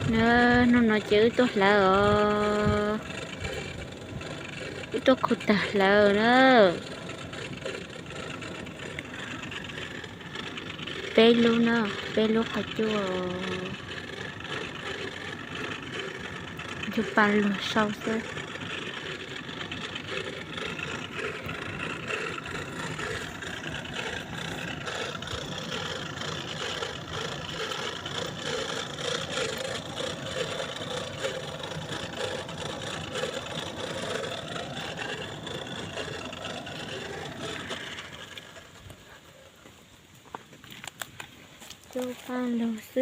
Na, hnub no ces wb tuaj hlawv os, wb tuaj khu tag hlawv na. Peb lub na, peb lub qhov cub, cub pa luag sau xwb. Cub pa luag xwb.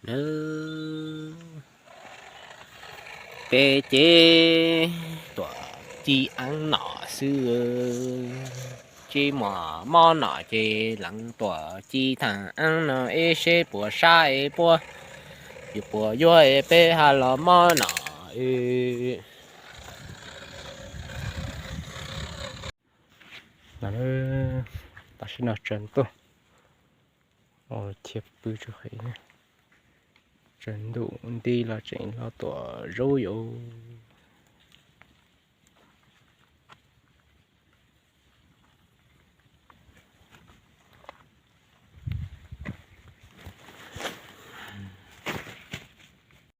Nawb, peb ces tuam ci eeb nom xwb. Tsis muaj mob nom ces leev tuam ci thaum eeb no ib seb puas sab es puab, yus puas yuag es peb ha los mob nom. Tam sim no tsaus ntuj, khiav pw tsuj qe, tsaus ntuj nti los tseem los tuam zaub yus.